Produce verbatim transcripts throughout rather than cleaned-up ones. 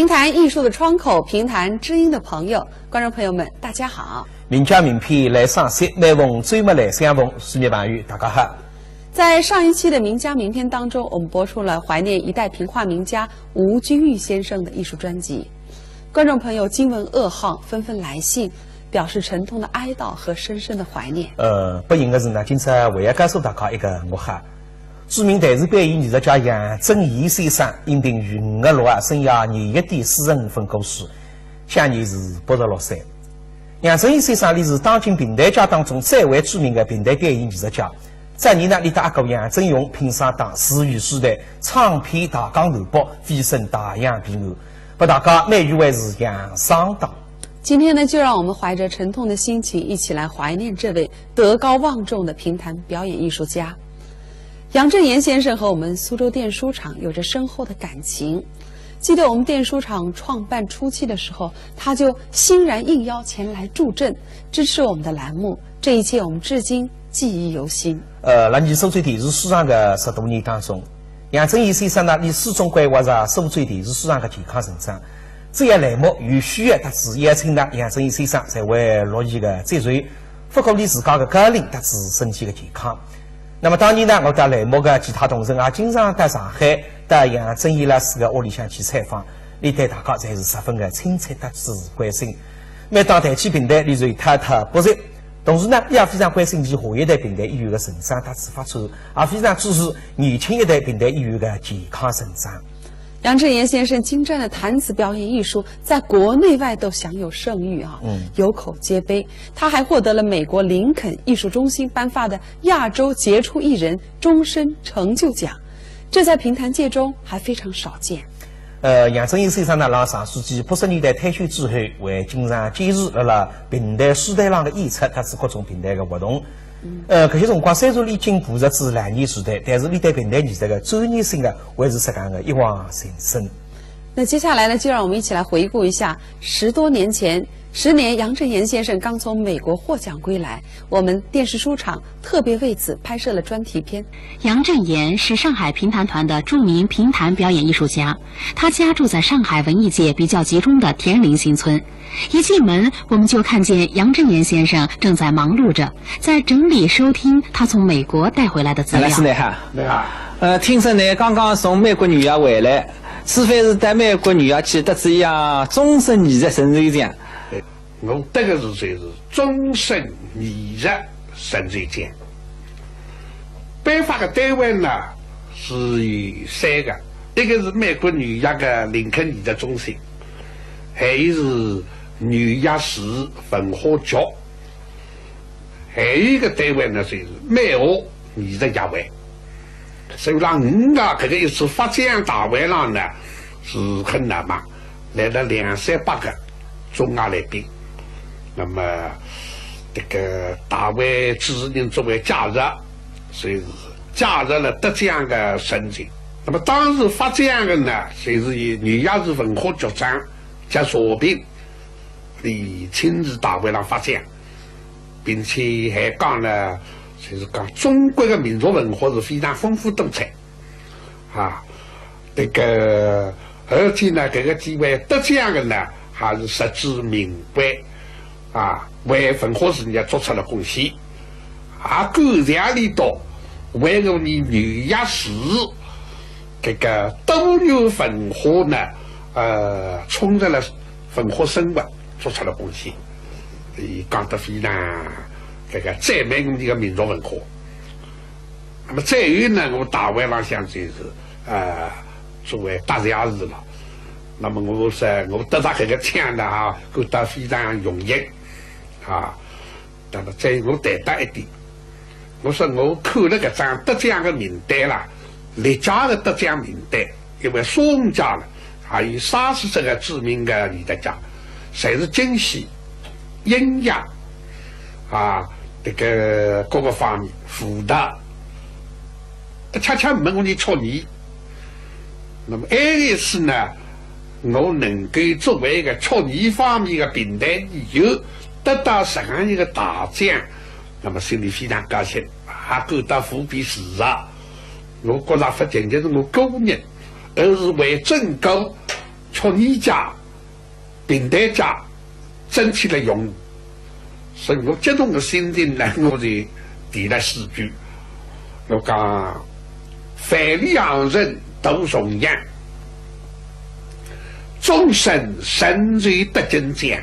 评弹艺术的窗口，评弹知音的朋友，观众朋友们，大家好。名家名篇来赏析，每逢周末来相逢，书迷朋友大家好。在上一期的名家名篇当中，我们播出了怀念一代评话名家吴君玉先生的艺术专辑。观众朋友惊闻噩耗，纷纷来信，表示沉痛的哀悼和深深的怀念。呃，不幸的是呢，今朝还要告诉大家一个噩耗。著名弹词表演艺术家杨振言先生因病于五月六号深夜廿一点四十五分过世，享年是八十六岁。杨振言先生，伊是当今评弹界当中最为著名的评弹表演艺术家。早年呢，伊搭阿哥杨振雄拼双档，自娱书台，唱遍大江南北，蜚声大洋彼岸，拨大家美誉为是杨双档。今天呢，就让我们怀着沉痛的心情，一起来怀念这位德高望重的评弹表演艺术家。杨振言先生和我们苏州电视书场有着深厚的感情。记得我们电视书场创办初期的时候，他就欣然应邀前来助阵，支持我们的栏目。这一切我们至今记忆犹新。呃，辣伲苏州电视书场的十多年当中，杨振言先生呢，伊始终关怀着苏州电视书场的健康成长。只要栏目有需要搭仔邀请呢，杨振言先生侪会乐意的接受，勿顾伊自家的高龄搭仔身体的健康。那么当然呢，我搭栏目的其他同仁也经常到上海，到杨振言老师的屋里向去采访，伊对大家侪是十分的亲切搭仔关心。每当谈起评弹，伊就滔滔不绝。同时呢，伊也非常关心伲下一代评弹演员的成长搭仔发展，也非常支持年轻一代评弹演员的健康成长。杨振言先生精湛的弹词表演艺术，在国内外都享有盛誉啊，嗯有口皆碑。他还获得了美国林肯艺术中心颁发的亚洲杰出艺人终身成就奖，这在评弹界中还非常少见。呃，杨振言先生呢，辣上世纪八十年代退休之后，还经常坚持辣辣评弹书台浪的演出，搭仔各种评弹的活动。呃，搿歇辰光虽然伊已经步入仔老年时代，但是伊对评弹艺术的专业性啊，还是实梗的一往情深。那接下来呢，就让我们一起来回顾一下十多年前，十年杨振言先生刚从美国获奖归来，我们电视书场特别为此拍摄了专题片。杨振言是上海评弹团的著名评弹表演艺术家，他家住在上海文艺界比较集中的田林新村。一进门，我们就看见杨振言先生正在忙碌着，在整理收听他从美国带回来的资料。老师你好。你好。呃，听说你刚刚从美国纽约回来，是勿是到美国纽约去得仔一样终身艺术成就奖？我得个是就是终身艺术成就奖。颁发个单位呢是有三个，一个是美国纽约个林肯艺术中心，还有是纽约市文化局，还有一个单位呢就是美华艺术协会。所以讲，我啊搿个一次发奖大会上呢是很闹猛，来了两三百个中外来宾。那么这个大会主持人作为介绍，所以是介绍了得奖的成就。那么当时发奖的呢，就是由纽约市文化局长叫谢平，伊亲自大会上发奖，并且还讲了，就是讲中国的民族文化是非常丰富多彩。 啊，这个而且呢，搿个机会得奖的呢，还是实至名归，啊，为文化事业做出了贡献，也感谢伊到为我们纽约市这个多元文化呢，呃，充实了文化生活做出了贡献，伊讲得非常这个赞美我们的民族文化。 那么再有呢，我大会浪向就是，呃，作为答谢事了。那么我说我得到这个奖呢，哈，感到非常荣幸，啊。那么再我谈到一点，我说我看了搿张得奖的名单啦，历届的得奖名单，因为双奖了，还有三十这个著名的艺术家，侪是京戏、音乐， 啊，这个各个方面，舞蹈，恰恰没我的曲艺。那么，埃一次呢，我能够作为一个曲艺方面的评弹演员，得到这样一个大奖，那么心里非常高兴，还感到无比自豪。我觉得不仅仅是我个人，而是为整个曲艺界、评弹界争取来用。所以我激动的心情呢，我就填了四句。我讲，万里行人度重洋，终身成就得金奖，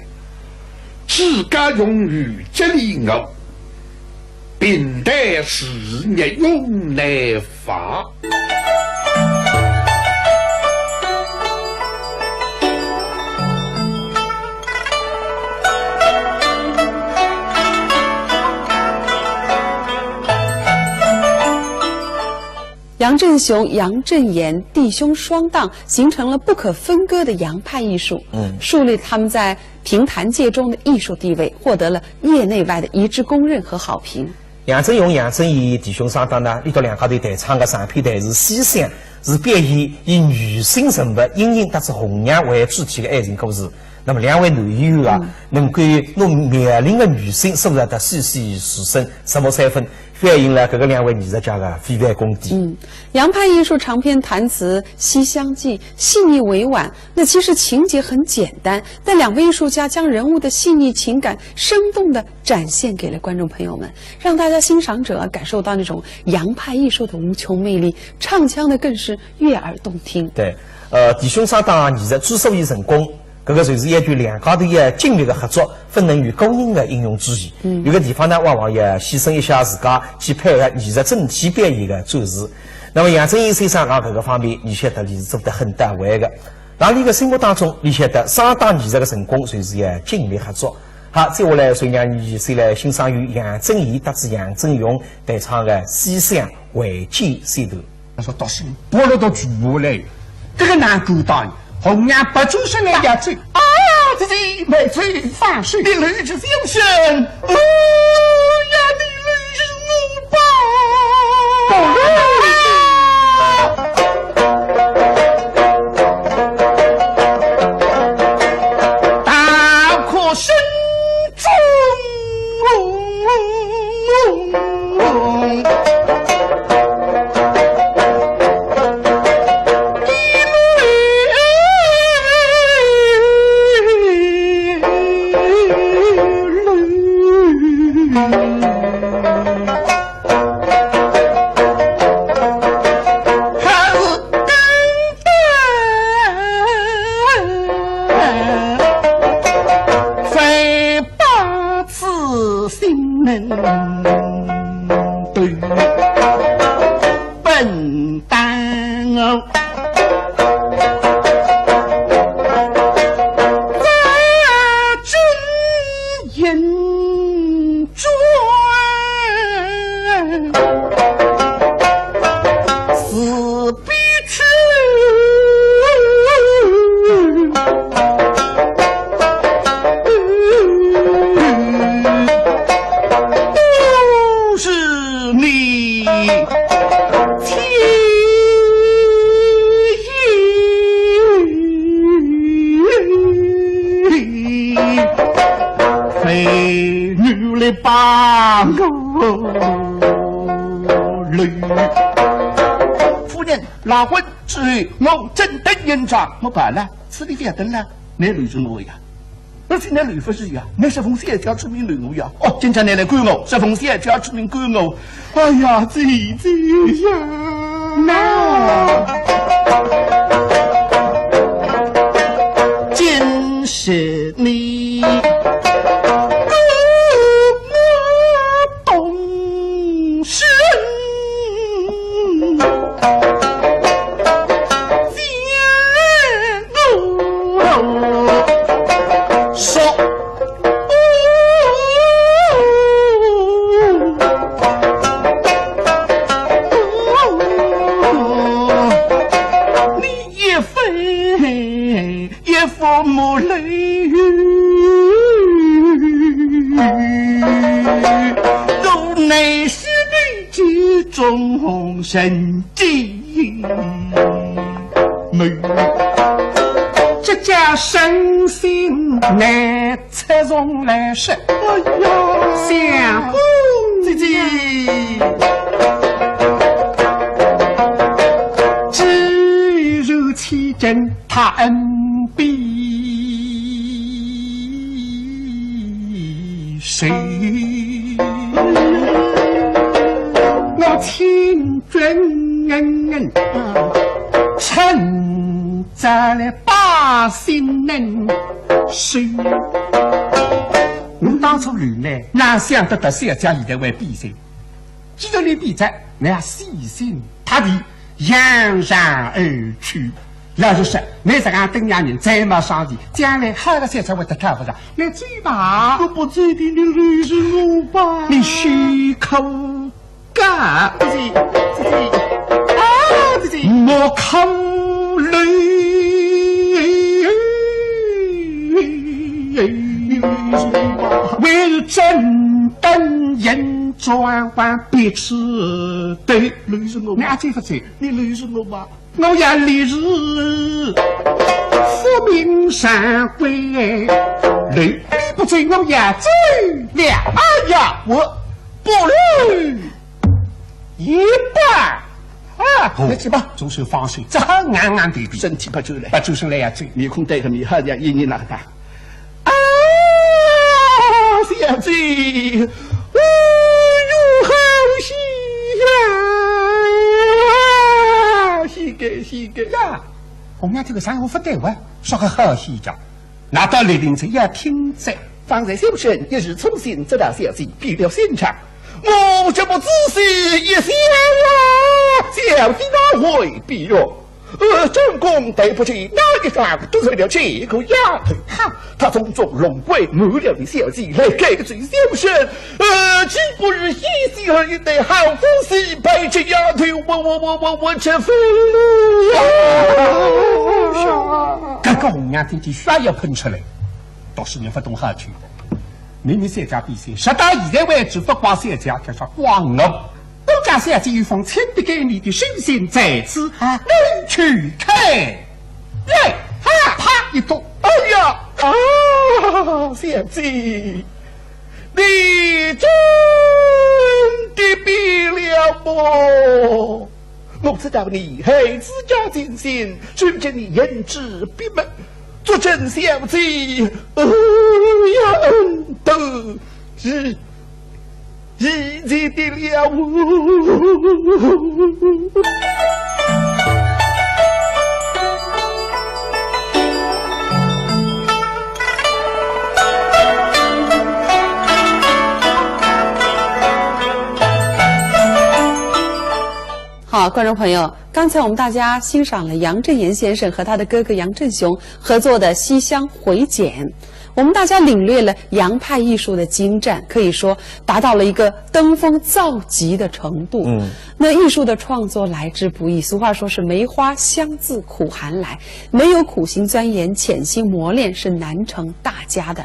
至高荣誉激励我， 评弹事业永难忘。杨振雄、杨振言弟兄双档，形成了不可分割的杨派艺术，嗯。树立他们在评弹界中的艺术地位，获得了业内外的一致公认和好评。杨振雄、杨振言弟兄双档呢，俚笃两家头弹唱个长篇弹词《西厢》，是表现以女性人物莺莺搭仔红娘为主题的爱情故事。那么两位男演员啊，嗯。能够拿妙龄的女性塑造得栩栩如生，入木三分，反映了搿个两位艺术家的非凡功底。嗯，杨派艺术长篇弹词《西厢记》细腻委婉， 那其实情节很简单，但两位艺术家将人物的细腻情感生动地展现给了观众朋友们，让大家欣赏者感受到那种杨派艺术的无穷魅力，唱腔的更是悦耳动听。对，呃，弟兄双档艺术之所以成功，搿个就是要求两家头要紧密的合作，勿能有个人的英雄主义。嗯。有个地方呢，往往要牺牲一下自家，去配合艺术整体表演的展示。那么杨振言先生辣搿个方面，俚晓得俚是做得很到位的。 辣俚个心目当中，俚晓得双档艺术个成功，就是要紧密合作。好，接下来就让伲先来欣赏由杨振言搭仔杨振雄弹唱个《西厢会见》选段。他说：“到时拨了到全部来，这个难够大呀。红娘不就是来要走？啊，姐姐，妹子放心，你来是小生，哦呀，你来是我吧。” 大哭声中，夫人，赖婚之后，我正等人着，我跑了，此地覅等了，倷留住我呀。 而且倷留勿住呀，倷十分小姐出名留我呀。哦，今朝倷来赶我，十分小姐出名赶我。哎呀，姐姐呀！喏，今日你跟我动身。 这叫身心难测重来说。哎呀，相公。姐姐。既如此见他恩比谁？我请君称赞了百姓能谁？我当初来呢，哪想得到小姐现在会比谁？既然你比赛，那要死心塌地。 扬长而去。老实说，你这样等下人再没上去，将来好个小姐会得讨勿着。你走吧。我不走的，你留着我吧。你许可干？姐姐，姐姐，啊，姐姐。莫考虑。你留着我吧。为了争得银装还彼此对。留着我吧。你阿姐不走？你留着我吧。 我要立誓复命三回，你不准我要走了。哎呀，我不留一半。啊，哦，那去吧，左手放手，只好硬硬地地，身体不转了，不转身来要走，面孔带个面，好像一人那个。 啊，小姐，哎哟，好戏呀！戏个，戏个呀！红娘听个啥闲话勿对哇，说个好戏讲，难道立定仔要听仔？方才小生一时粗心，只道小姐变了心肠，我这不仔细一想啊，小姐哪会变哟？ 呃，正宫对不起，哪一桩得罪了这个丫头？哈，她从中弄鬼，瞒了你小姐来改罪小生。呃，岂不是一心儿一对好夫妻，被这丫头，我，我，我，我，我这份了呀！搿个红娘听见血要喷出来，倒是人勿懂好听。明明小姐比赛，直到现在为止，勿怪小姐，叫啥怪我。 我家小姐有封亲笔给你的书信在此，啊，你去看。耶，哈，啪一读，哎呀，啊，小姐，你真的变了么？我知道你孩子家尽心，如今你言之必明，做真小姐，哎呀，嗯，都是 一起的了。好，观众朋友，刚才我们大家欣赏了杨振言先生和他的哥哥杨振雄合作的《西厢回简》。 我们大家领略了杨派艺术的精湛，可以说达到了一个登峰造极的程度。嗯。那艺术的创作来之不易，俗话说是“梅花香自苦寒来”，没有苦心钻研、潜心磨练是难成大家的，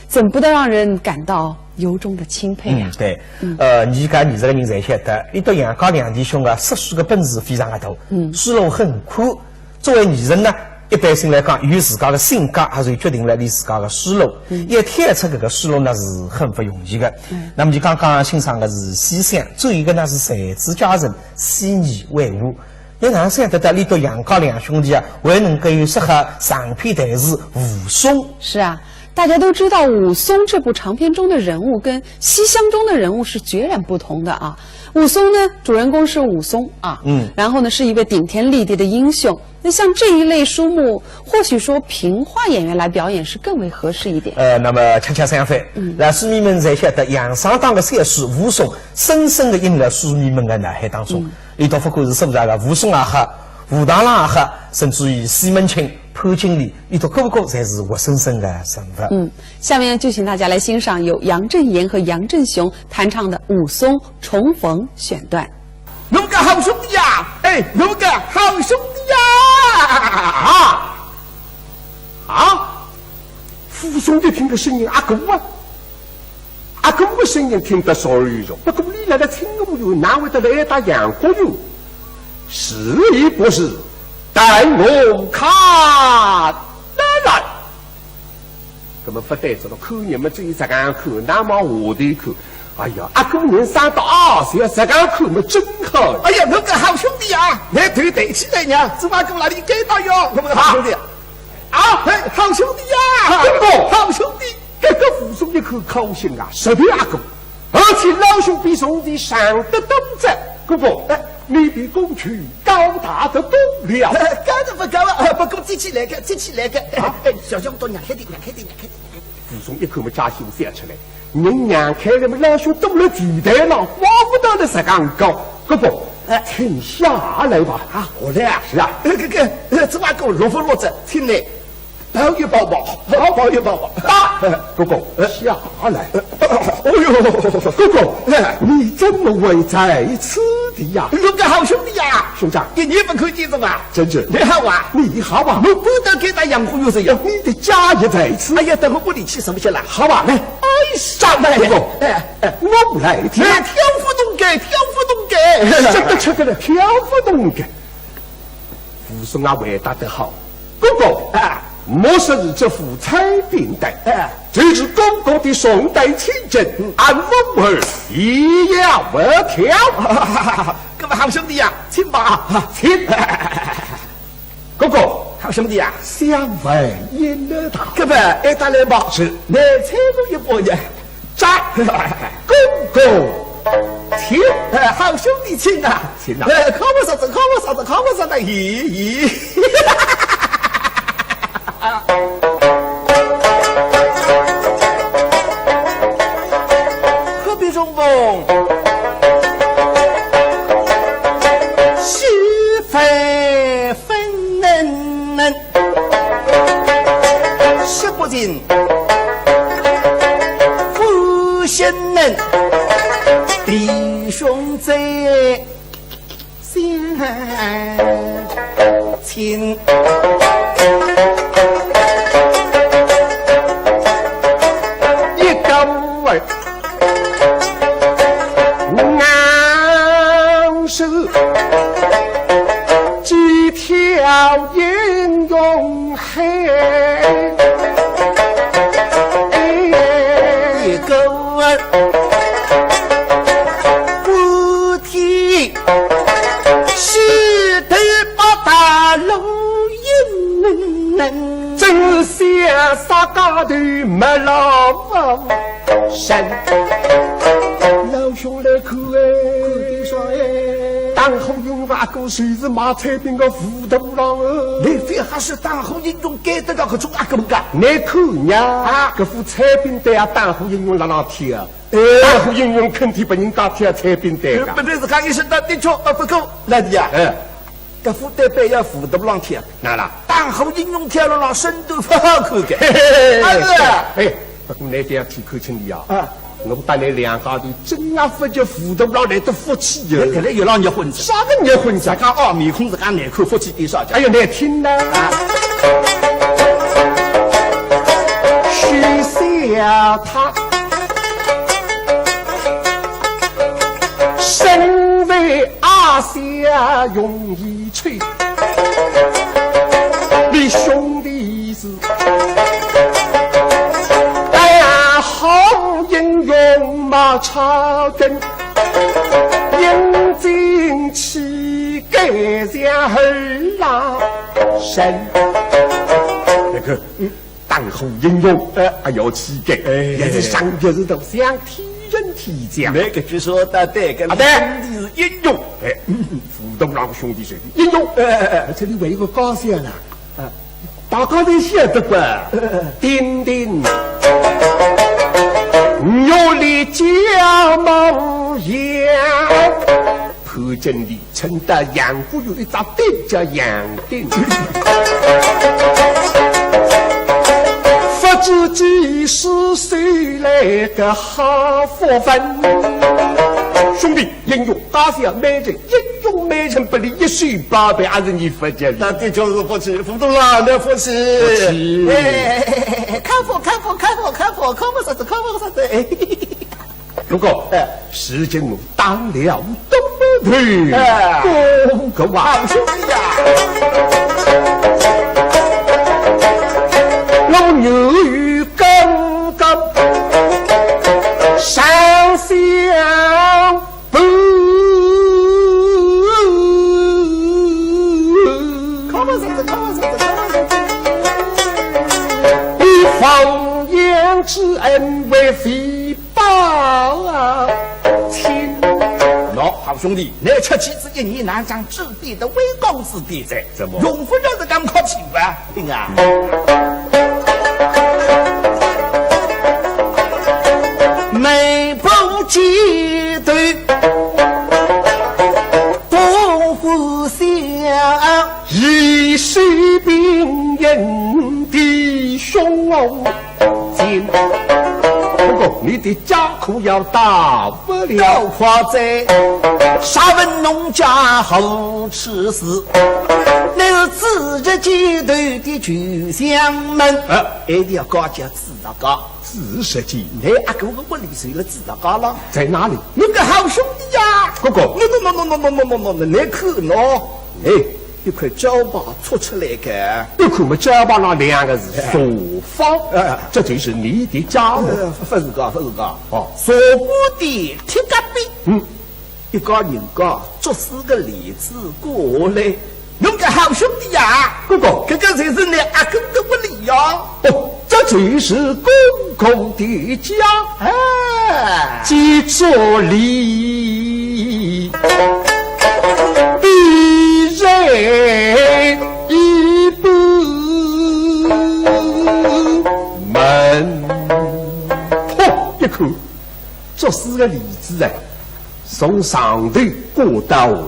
怎不得让人感到由衷的钦佩啊！嗯，对。嗯。呃，伲讲艺术个人侪晓得，俚笃杨家两弟兄啊，说书个本事非常个大，嗯。书路很阔， 作为艺人呢，一般性来讲，有自家个性格，还是决定了俚自家个书路。嗯。要跳出搿个书路呢，是很勿容易个。嗯。那么伲刚刚欣赏个是《西厢》，最后一个呢是《才子佳人》，《西厢回悟》。倷哪能想得到俚笃杨家两兄弟啊，还能够有适合长篇弹词《武松》？是啊，大家都知道《武松》这部长篇中的人物跟《西厢》中的人物是截然不同的啊。武松呢，主人公是武松啊，嗯。然后呢，是一位顶天立地的英雄， 那像这一类书目，或许说评话演员来表演是更为合适一点。呃，那么恰恰相反，嗯。老书迷们侪晓得，杨双档个小说《武松》深深地印了书迷们个脑海当中。嗯。俚笃勿管是说啥个武松也好，武大郎也好，甚至于西门庆、潘金莲，俚笃个个侪是活生生个人物。嗯，下面就请大家来欣赏由杨振言和杨振雄弹唱的《武松重逢》选段。 侬个好兄弟呀，哎，侬个好兄弟呀！啊，啊，武松一听个声音，阿哥啊，阿哥个声音听得熟而又熟，不过俚辣辣清河县，哪会得来到阳谷县？是与不是？待我看来。 搿么勿对哉咯，看人么只有实梗看，哪么下头看？哎呀，阿哥人生得啊，是要实梗看么真好。哎呀，我个好兄弟啊，来，头抬起来呀，这把过来你该打哟，我们个好兄弟。啊，哎，好兄弟呀，哥哥，好兄弟。搿个武松一看高兴啊，实在阿哥，而且老兄比从前长得多着。哥哥，哎，你比过去高大得多了。哎，高得不高啊，不过提起来个，提起来个。啊？哎，小小不多，让开点，让开点，让开点，让开点。武松一看么，家兴想起来， 人娘看了么老兄蹲勒地台浪，望勿到勒实梗高。哥哥，哎。请下来吧。啊，我来啊？是啊。呃，搿个，呃，这把给我落不落着，请来抱一抱吧，抱一抱吧。啊，哥哥，哎。下来。呃，哦哟，哥哥，哎。你怎么会在此地呀？我个好兄弟呀，兄长。一年不看见了嘛。 真是。你好啊。你好啊。我不得给他养活有这样。你的家也在此。哎呀，等我屋里去什么去了？好啊。来。哎，上来。哥哥，哎，哎，我来挑。来，挑不动个，挑不动个。吃得吃得了，挑不动个。武松啊，回答得好。哥哥，啊。 莫说是这副炊饼担，哎。就是哥哥的重担千斤，俺武二一样不挑。搿么好兄弟呀，请吧，啊，请。哥哥，好兄弟呀，相会也难到。搿么，哎，打来吧。是。来，搀我一把呀。 扎，哥哥，请。哎，好兄弟，请啊。请啊。哎，看我啥子，看我啥子，看我啥子，咦，咦。何必重逢，喜非分明。 说不尽，不信能，弟兄最相亲。一个儿 昂首几条英雄恨，一个儿不提，须得把大路引人。真想啥家头没老婆。 山。老兄来看哎，看啥哎？打虎英雄阿哥就是卖炊饼个武大郎哦。倷覅瞎说，打虎英雄该得个搿种阿哥个？倷看呀，啊。搿副炊饼担啊，打虎英雄辣浪挑啊。哎。打虎英雄肯定拨人家挑炊饼担个。本来是讲一声的，的确，啊，不过，老弟呀，哎。 搿副担板要武大郎挑，哪啦？打虎英雄挑了啦，身段勿好看个。嘿嘿嘿。啊，是啊。哎，不过倷覅太看轻伊啊。啊。我搭倷两家头真啊勿及武大郎来得福气哟。搿，搿来又浪热昏着。啥个热昏着？讲哦，面孔是讲难看，福气点少家。哎呀，难听呐。啊。许仙他 身为阿姐容易吹，你兄弟是打虎英雄马超根，英俊气概像二郎神。那个，嗯， 打虎英雄，哎，哎哟，气概，哎。也是上也是头，像天人天将。那个就说得对个，啊，对。兄弟是英雄。哎，武大郎兄弟是英雄。哎，哎，哎，这里还有个高兴呢。啊。大家侪晓得个，哎，哎，哎。丁丁，玉立家门前。 潘金莲，趁到杨过有一只丁叫杨丁。不知几时收来个好福分。兄弟，英雄，家小美人，英雄美人拨俚一手包办，还是倷福气。那的确是福气，武大郎的福气。福气。哎，看福，看福，看福，看福，看福啥子，看福啥子，哎。 不过，哎，如今我打了东头，哎，哥哥啊，好兄弟呀，我愿与哥哥相随你放羊之恩为非报亲。喏，好兄弟，你出去之前，你拿张纸笔的为公子弟子，怎么？用不着这样客气啊，听啊。每步几对 不互相。一世平人的兄弟。不过你的家可要大不了。要快哉，啥问农家好吃事？乃是子侄几对的旧相门。啊，一定要高叫子侄高。 子侄几？乃阿哥个屋里就勒子侄高了。在哪里？侬个好兄弟呀！哥哥。喏喏喏喏喏喏喏喏喏，乃看喏，哎，一块招牌戳出来个。一看么，招牌上两个字，哎。茶坊。哎。这就是你的家了。呃，勿是个，勿是个。哦。茶馆的铁隔壁。嗯。 一家人家竹丝个帘子过来，侬个好兄弟呀，哥哥。搿个就是你阿哥个屋里呀。哦，这就是哥哥的家。哎。既作里，必然一部门。嚯，一看， 竹丝个帘子啊，从上头挂到下头。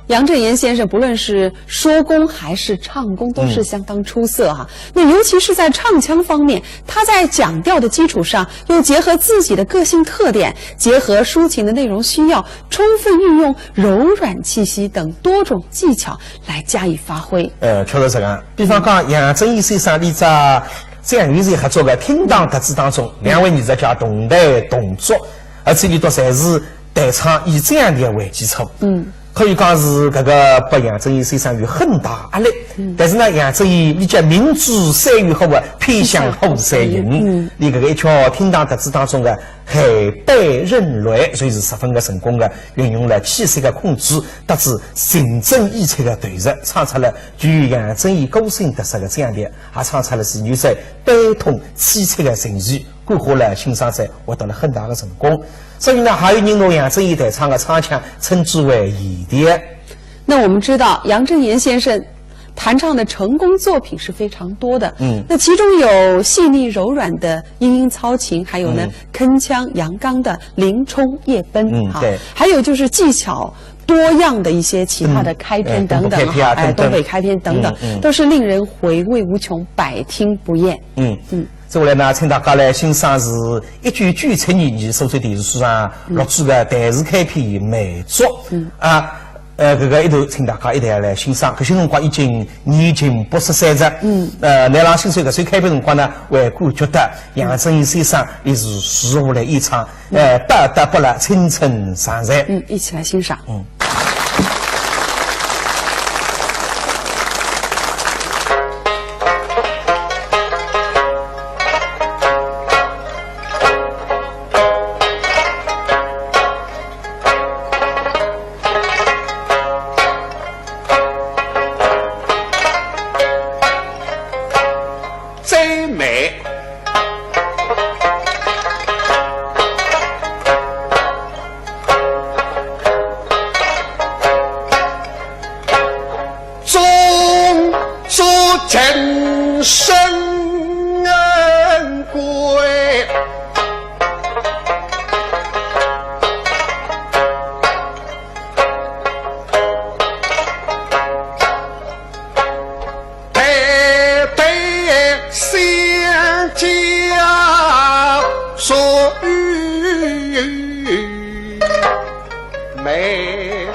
杨振言先生不论是说功还是唱功，都是相当出色哈。嗯。那尤其是在唱腔方面， 他在讲调的基础上，又结合自己的个性特点，结合抒情的内容需要，充分运用柔软气息等多种技巧来加以发挥。呃，确实是搿样。比方讲，杨振言先生俚搭张雨绮合作个《厅堂特指》当中，两位艺术家同台同桌，而且俚笃侪是弹唱以这样调为基础。嗯。 可以讲是搿个拨杨振言先生有很大压力。嗯。但是呢，杨振言俚叫明知山有虎啊，偏向虎山行。嗯。俚搿个一曲《厅堂特指》当中个《海北人来》，所以是十分个成功个，运用了气息个控制，搭仔情真意切个对仗，唱出了具有杨振言个性特色个这样调，也唱出了是有在悲痛凄切个情绪。 桂花来欣赏者获得了很大的成功。所以呢，还有人拿杨振言弹唱的唱腔称之为言调。那我们知道，杨振言先生弹唱的成功作品是非常多的。嗯。那其中有细腻柔软的《莺莺操琴》，还有呢，嗯。铿锵阳刚的《林冲夜奔》，嗯，哈，对。还有就是技巧多样的一些其他的开篇等等，嗯，东北开篇啊，哈，哎，等等。东北开篇等等，嗯，嗯。都是令人回味无穷，百听不厌。嗯。嗯。 接下来呢，请大家来欣赏是一九九七年苏州电视书场录制的电视开篇《梅竹》。嗯。啊，呃，搿个一段，请大家一道来欣赏。搿歇辰光已经年近八十岁哉。嗯。呃，乃辣欣赏搿首开篇辰光呢，会感觉到杨振言先生俚是坐下来演唱，呃，百搭百辣，青春常在。嗯，一起来欣赏。嗯。 最美。 中，中，情深贵。 台北相交水美。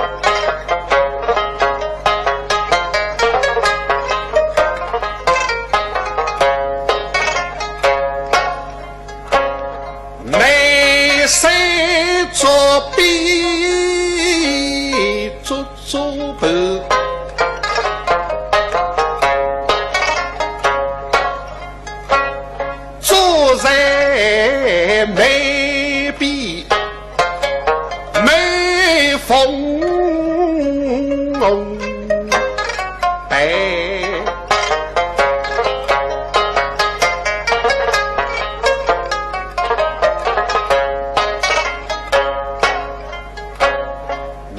在眉笔眉峰背。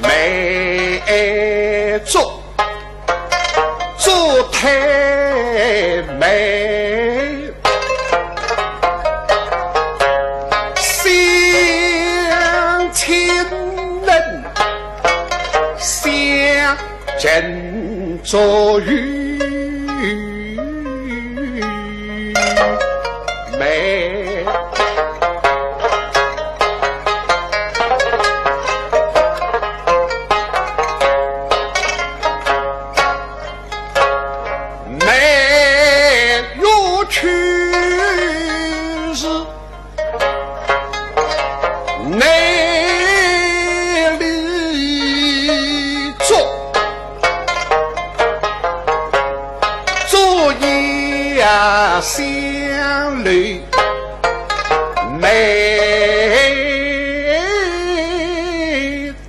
眉作，作太眉，相亲人相近作于眉。 眉月曲是内里作，作也相留眉。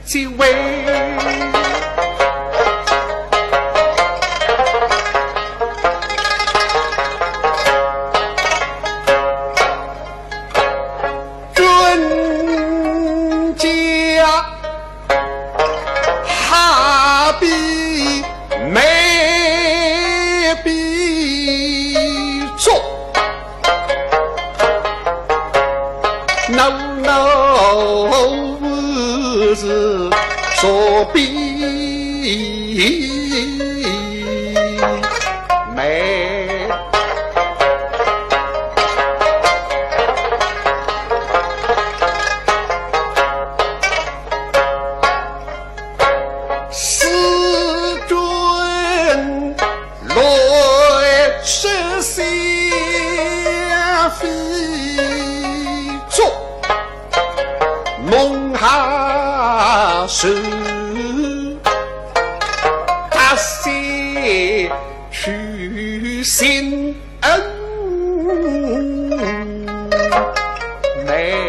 几位。君家下笔眉笔作。 No no是作笔眉。 是君乱世心飞作，梦下时，大喜去心。 恩眉。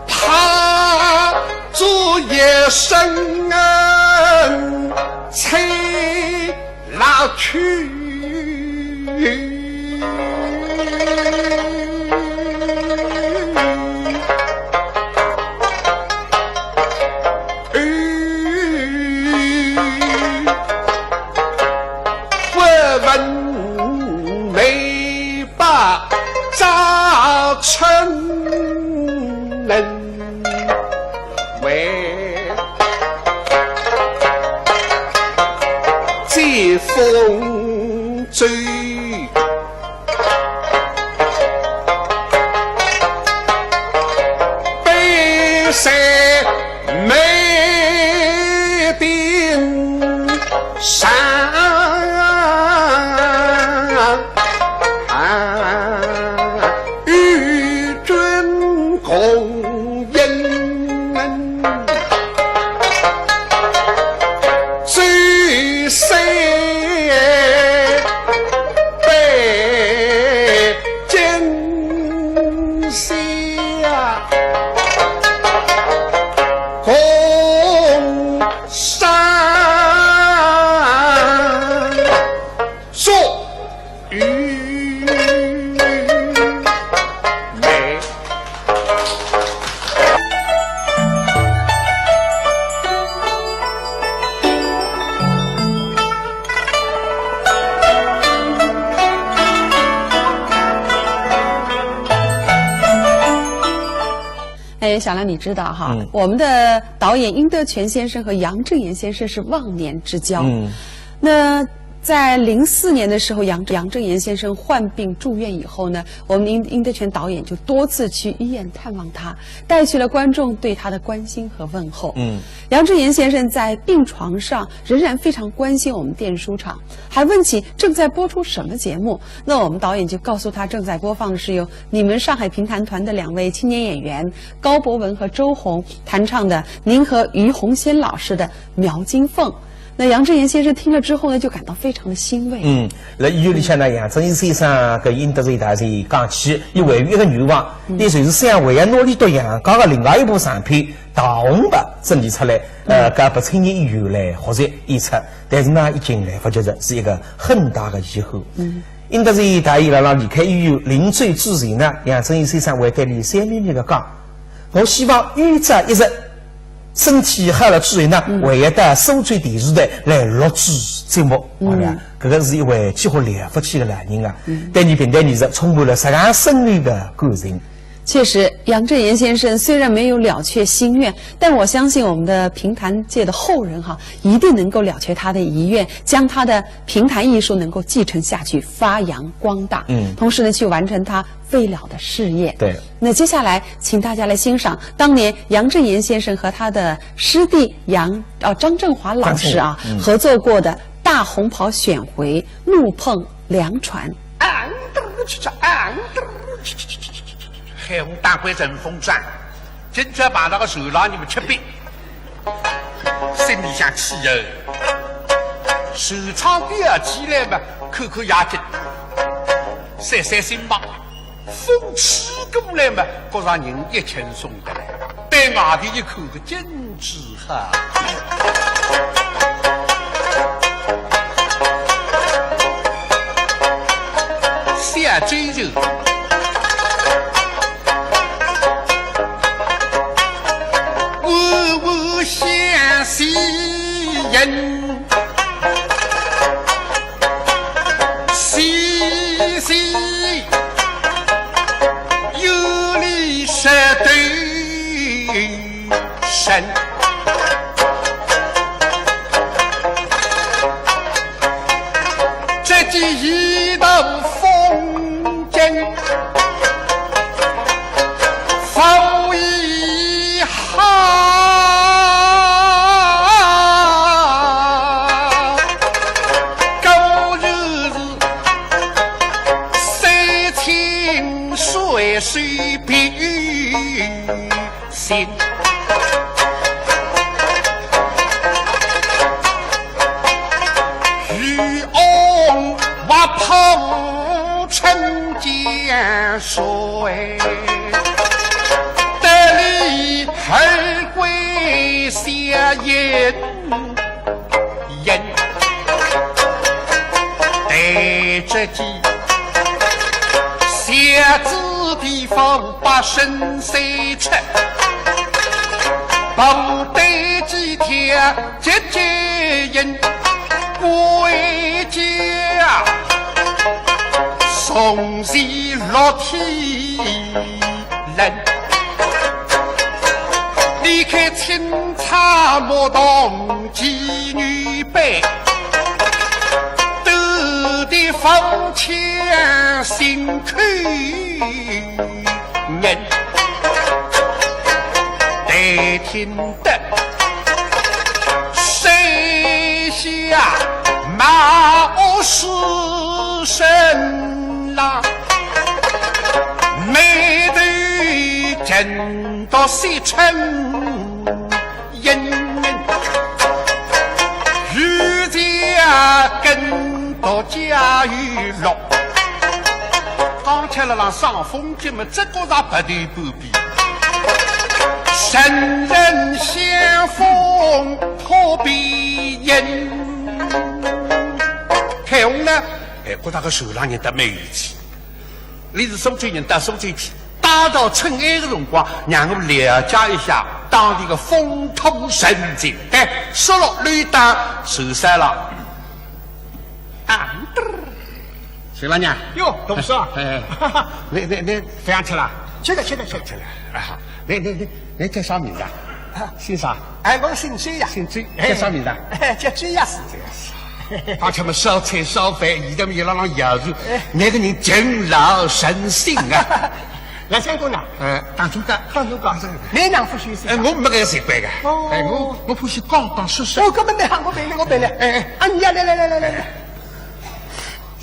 他做一生恩，才 老去。不问眉白早春人。 为借风醉，悲在眉顶上。 与君共饮醉杯，今宵共赏。 作于眉。哎，小亮，你知道哈，嗯。我们的导演殷德泉先生和杨振言先生是忘年之交。嗯。那在零四年的时候，杨，杨振言先生患病住院以后呢，我们殷，殷德泉导演就多次去医院探望他，带去了观众对他的关心和问候。嗯。杨振言先生在病床上仍然非常关心我们电视书场，还问起正在播出什么节目。那我们导演就告诉他，正在播放的是由你们上海评弹团的两位青年演员高博文和周红弹唱的您和于红仙老师的《描金凤》。 那杨振言先生听了之后呢，就感到非常的欣慰。嗯，辣医院里向呢，杨振言先生跟殷德泉导演讲起，伊还有一个愿望，嗯。伊就是想还要拿俚笃杨家个另外一部长篇《大红袍》整理出来，呃，嗯。拨青年演员来学习演出。但是呢，已经来不及了，是一个很大的遗憾。嗯。殷德泉导演辣辣离开医院临走之前呢，杨振言先生还对俚笑眯眯地讲， 我希望有朝一日身体好了之后呢，嗯。还要到苏州电视台来录制节目，嗯。啊，搿个是一位几化了不起的老人啊，嗯。对伲评弹艺术充满了十分深厚的感情。确实，杨振言先生虽然没有了却心愿，但我相信我们的评弹界的后人哈，一定能够了却他的遗愿，将他的评弹艺术能够继承下去，发扬光大。嗯。同时呢，去完成他 未了的事业。对。那接下来，请大家来欣赏当年杨振言先生和他的师弟杨，呃，张振华老师啊，张振华，嗯。合作过的《大红袍》选回《怒碰粮船》。啊，嘚儿去去，啊，嘚儿去去去去去去去，海风打过阵风转，今朝碰到个船浪，你们吃瘪。 心里想气哟，船舱吊起来嘛，看看夜景，散散心吧。风吹过来嘛，觉着人也轻松得来。对外头一看，个景致好。小周就 我我相信人，细细有理说对人。 这记一道风景，风一好，高日是山清水秀平。 心。渔翁划破春江水，得利而归乡人。 人。对这记，小子地方八生三出，不得几天节节人归家，从前落天 人。离开青草木堂寄女辈，多得方卿心口人。待听得山下马嘶声浪，眉头紧 到西城人，与家跟到家有乐。刚才了让上风景么，这个是白头半边。人人相逢特别人。开红呢，哎，觉着个船浪人得蛮有趣。 你是苏州人，到苏州去，搭到春晚个辰光，让我了解一下当地个风土人情。哎，说了，你当受伤了。啊，嘚儿。徐老娘。哟，董事长。哎，哎，哎。你，你，你饭吃了？吃了，吃了，吃了。吃了。啊，你，你，你，你叫啥名字啊？啊。姓啥？哎，我姓周呀。姓周，哎。叫啥名字啊？哎，叫周亚思。周亚思。而且么烧菜烧饭，现在么一浪浪要求，哎。那个人敬老神信啊。来，相公呐，呃，当中的，当中的，你哪能勿休息啊？哎，我没搿个习惯个。哦。哎，我，我欢喜讲讲说说。哦，搿么蛮好，我陪你，我陪你。哎，哎。啊，你呀，来，来，来。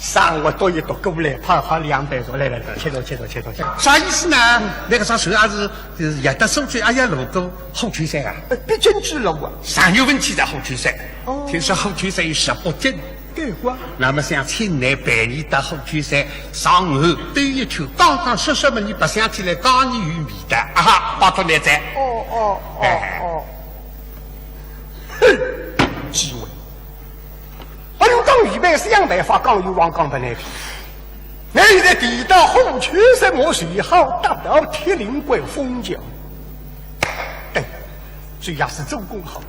生活多一多过来，泡好两杯茶，来，来，来，请坐，请坐，请坐，请坐。啥意思呢？那个啥，说也是，就是也到苏州，哎呀，路过虎丘山啊。呃，必经之路啊。上有问题在虎丘山。哦。听说虎丘山有十八景。 对过。那么想请你陪你到虎丘山上岸兜一圈，讲讲说说么，你白相起来讲你有味道。啊哈，拜托你哉。哦，哦，哦，哎。哦。哼，机会。哎哟，讲预备想办法，讲有望讲不来的。你现在提到虎丘山，我最好搭到铁灵关枫桥。对，主要是做功好。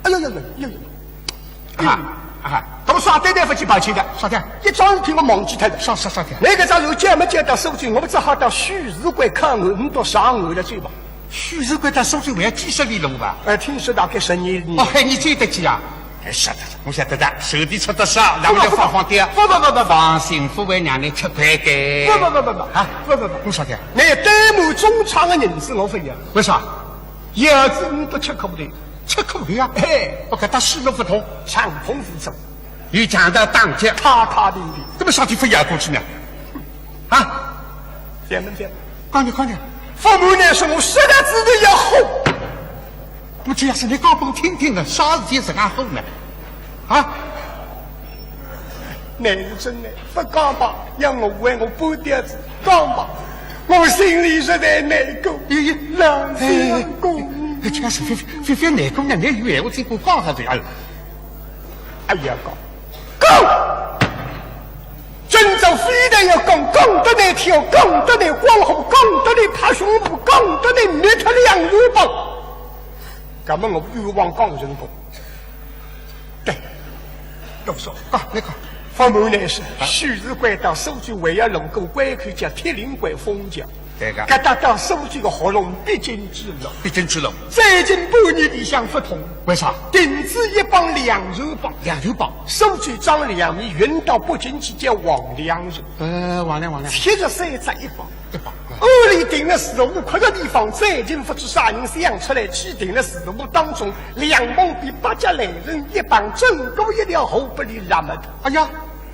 哎呦呦呦呦呦！ 啊，啊，搿么啥对对勿起抱歉的？啥的？一桩事体我忘记脱了。啥，啥，啥的？那个朝有见没见到苏州，我们只好到许师观看我们都上岸了，对吧？许师观到苏州还有几十里路吧？哎，听说大概十二里。哦，嘿，你走得去啊？哎，是的，我晓得的，手里出得少，让我来放放掉。不，不，不，不，不。放心，不会让你吃亏的。不，不，不，不，不。啊？不，不，不。我说的。那对满中舱的银子我不要。为啥？银子你都吃苦的。 吃苦头呀。嘿，我搿搭水路勿通，畅通无阻，有强盗打劫，踏踏平平。搿么啥地方要过去呢？啊？覅问覅问。讲你讲你。勿瞒你说，我实在是要好。我只要是你讲拨我听听呢，啥事体实梗好呢？啊？乃是真的，勿讲吧，要我为我半吊子，讲吧，我心里实在难过。哎呀，老相公。哎，哎，哎，这个是非，非，非难过呢，你有闲话再给我讲下去啊。哎呀，讲，讲！今朝非但要讲，讲得难听，讲得难光火，讲得难拍胸脯，讲得难灭脱两路棒。搿么我有望讲成功。对，我说，啊，你讲。勿瞒你说，许师观到苏州还要路过关口叫铁灵关枫桥。 对个。搿搭到苏州个喉咙必经之路。必经之路。最近半年里向勿通。为啥？停仔一帮粮船帮。粮船帮。苏州装粮米运到北京去叫黄粮船。呃，黄粮，黄粮。七十三只一帮。一帮。屋里停了四五块个地方，最近勿知啥人想出来，去停了四五当中，两旁边八家来人一帮，整个一条河拨伊拦么脱。哎呀，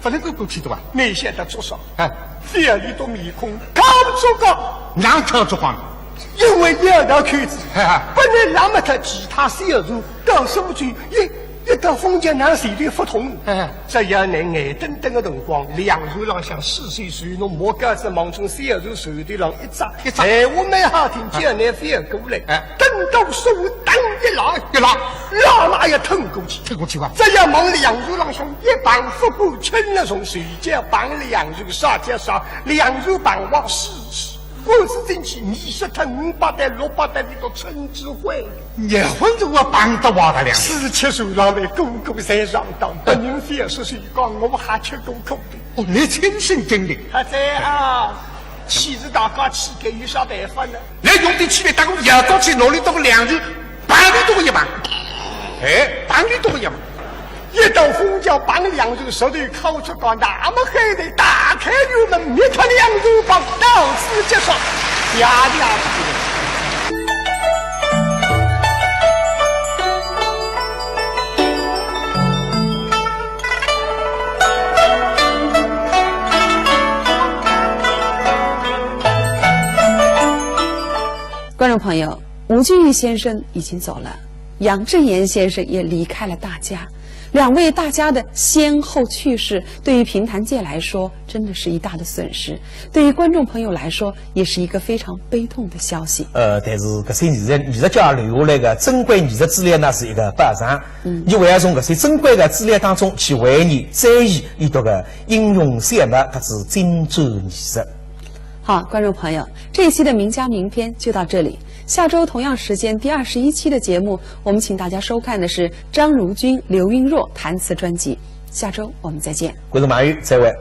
勿能够过去的哇。你晓得做啥？哎。 覅理到面孔，敲竹杠。哪敲竹杠？因为要到口子，哎哎。拨伊拦么脱其他小船，到苏州一，一到枫桥哪随便勿通。哎哎。只要伊眼瞪瞪个辰光，粮船浪向水手船侬莫告诉望从小船船头浪一扎，一扎。闲话蛮好听，叫伊覅过来。哎。等到手当一拉，一拉。拉嘛也吞过去。吞过去哇。只要望粮船浪向一碰，勿管轻了重，随叫碰粮船，啥叫啥，粮船碰坏，死，死，滚死进去，二十脱五百担、六百担，伊都称之毁了。结棍是我碰得坏个粮船。四七船浪头个个侪上当，别人覅说，就讲我还吃过苦头。哦，你亲身经历。还在啊，岂是大家气概有啥办法呢？ 来用点气力，搭我摇过去，拿伊个粮船，碰伊个一碰。哎，碰伊个一碰。一到枫桥碰粮船，石头敲竹杠，那么海头打开油门，灭脱粮船帮，到此结束。谢谢。 观众朋友，吴君玉先生已经走了，杨振言先生也离开了大家。两位大家的先后去世，对于评弹界来说，真的是一大的损失。对于观众朋友来说，也是一个非常悲痛的消息。呃，但是搿些艺术，艺术家留下来的珍贵艺术资料呢，是一个宝藏。嗯。你还要从搿些珍贵的资料当中去回忆、追忆伊笃个英雄血泪，特指精湛艺术。 好，观众朋友，这一期的名家名篇就到这里。下周同样时间，第二十一期的节目，我们请大家收看的是张如君、刘云若弹词专辑。下周我们再见。观众朋友，再会。